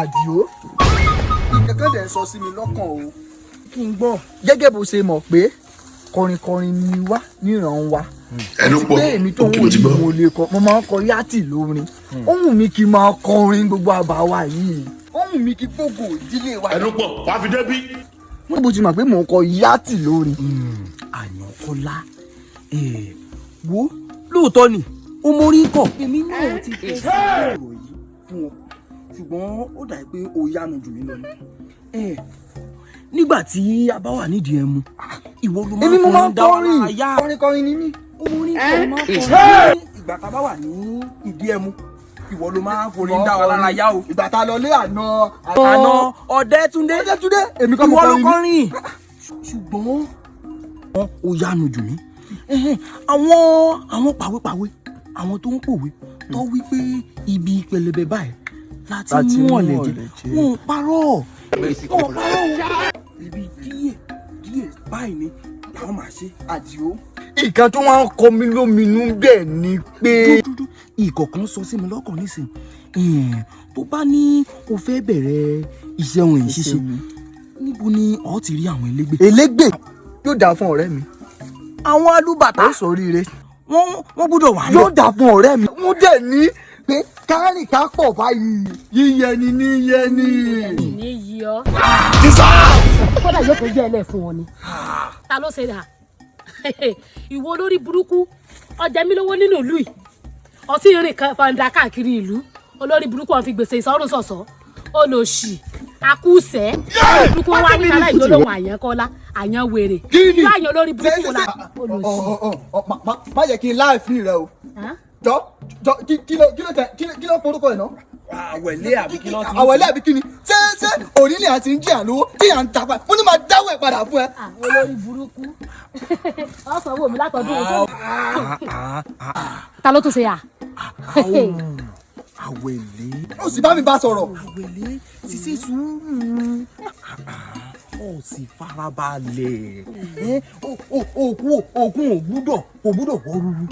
Àdìó, nǹkan dẹ̀ ń sọ sí mi lọ́kàn o. Kí n gbọ́. Gẹ́gẹ́ bó ṣe mọ̀ pé kọrinkọrin ni wá níran wa. Ẹnu pọ̀. Pé èmi tó ń òkè wò mo ti yìí, gbọ́. mo lè kọ, mo máa ń kọ yátì lórin. Ó wù mí kí n máa kọrin gbogbo àbáwá yìí, ó wù mí kí gbogbo ìdílé wa. Ẹnu pọ̀, wàá fi débí. Wọ́n bó ti mọ̀ pé mò ń kọ yátì lórin. Àyànkọ́lá, wo, lóòótọ́ ni ó mórí kọ̀. Èmi náà ti fẹ́ sọ ọ̀rọ̀ yìí fún ọ, ṣùgbọ́n ó dà pé o yánu jù mí lọ ni. Nígbà tí a bá wà nídìí ẹmu, ìwọ ló máa Èmi ń mo máa ń forin dá wa kọrin. lára yá. Kọrin kọrin ni mí. Ó mórí kọ̀, máa ń kọrin. Ní ìgbà tá a bá wà ní ìdí ẹmu, ìwọ ló máa ń forin dá wa lára yá o. Ìgbà tá a lọ lé àná. Àná Ọ̀dẹ́túndé. Ọ̀dẹ́túndé, èmi kọ́ mo Ìwọ ló kọrin. kọrin, ṣùgbọ́n ó yánu jù mí. Ẹhẹ́n, àwọn pàwépàwé, àwọn tó ń pòwe tó wí pé ibi pẹlẹbẹ báyìí láti Láti mú mú ọ̀lẹ̀ jẹ. ọ̀lẹ̀ jẹ. Wọn ò parọ́, wọn ò parọ́ o. Ibi díẹ̀ díẹ̀ báyìí ni làwọn máa ṣe. Àdìó, nǹkan tó wá ń kọ mí lóminú bẹ́ẹ̀ ni pé. Dúdú ìkọ̀kan sọ sí mi lọ́kàn nísìn, tó bá ní o fẹ́ bẹ̀rẹ̀ iṣẹ́ ohun ìṣiṣẹ́, níbo ni o ti rí àwọn elégbè? Elégbè yóò dáa fún ọ̀rẹ́ mi. Àwọn alúbàtà. Ó sọ oríire. Wọ́n gbọ́dọ̀ wà Yóò dáa fún ọ̀rẹ́ mi. Wọ́n dẹ̀ ní pé kárìn ká pọ̀ báyìí, yíyẹni ní yẹni. Ní yí ọ. Kódà yóò tó jẹ́ ẹlẹ́ fún ọ ni. Ta ló ṣe dà? Ìwọ olórí burúkú, ọjà mi lówó nínú ìlú yìí, ọtí rìn fàǹdà káàkiri ìlú. Olórí burúkú, ọ̀n fi gbèsè ìsọ̀rùn sọ̀sọ̀, olòṣì akúṣẹ̀, olórí burúkú wá ní kálá ìgbólóhùn Àyànkọ́lá, àyàn wèrè. Kí ni? Irú àyàn olórí burúkú la olòṣì. Má jẹ́ kí n láàfin rẹ o. Jọ jọ, kí ló tẹ, kí ló porúkọ ẹ̀ náà? Àwẹ̀lé àbí kí ló ti. Àwẹ̀lé àbí kí ni? Ṣé òní ni à ti ń jìyà lówó tí à ń tapa? Mo ní máa dáwọ́ ẹ̀ padà fún ẹ. Ah, olórí burúkú, ọ̀sán wo mi látọdún òun. Ta ló tún ṣe à? Àwẹ̀lé. Ó sì bá mi bá sọ̀rọ̀. Àwẹ̀lé, ṣiṣẹ́ sùúrù, ó sì farabalẹ̀. Òkun òkun ò gbúdọ̀ wọ́ rúru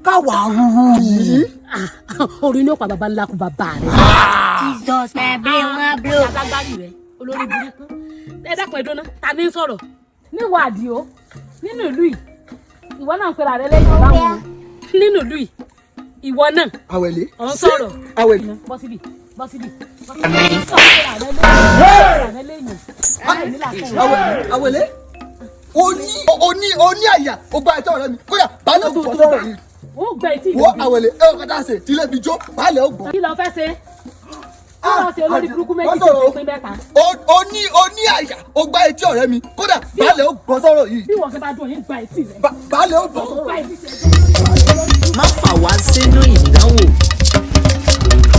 káwa rúru. Orí ní ó pa bàbá ńlá kú bàbá rẹ. Jesus, my brain wan blow. Agbárí rẹ, olórí burúkú. Ẹ dákun, ẹ dóná, ta ní sọ̀rọ̀ níwọ̀ Àdìo nínú ìlú yìí? Ìwọ náà ń pera rẹ lẹ́yìn báwọn nínú ìlú yìí, ìwọ náà. Àwẹ̀lé. Ọ̀ ń sọ̀rọ̀. Àwẹ̀lé. Bọ́ síbì, bọ́ síbì, bọ́ síbì. Ọ̀ ń pera rẹ lẹ́yìn. Àwẹ̀lé, o ní àyà o gba ẹ̀tọ́ ọ̀rẹ́ mi. Kódà baálé ò gbọ́ sọ̀rọ̀ yìí. Ó gbẹ etí. Wo, Àwẹ̀lé, ẹ ò kọ́tà ṣe tí ilé fi jó, baálé ò gbọ́. Kí ló fẹ́ ṣe? Kí ló ṣe, olórí burúkú méjì Wọ́n tó sọ̀rọ̀. fi pín mẹ́ta? O ní àyà o gba etí ọ̀rẹ́ mi. Kódà baálé ò gbọ́ sọ̀rọ̀ yìí. Bí wọ́n ṣe bá dùn yín, gba etí rẹ. Baálé ò gbọ́ Ó sọ̀rọ̀ gba yìí. etí rẹ. Má fà wá sínú ìdánwò.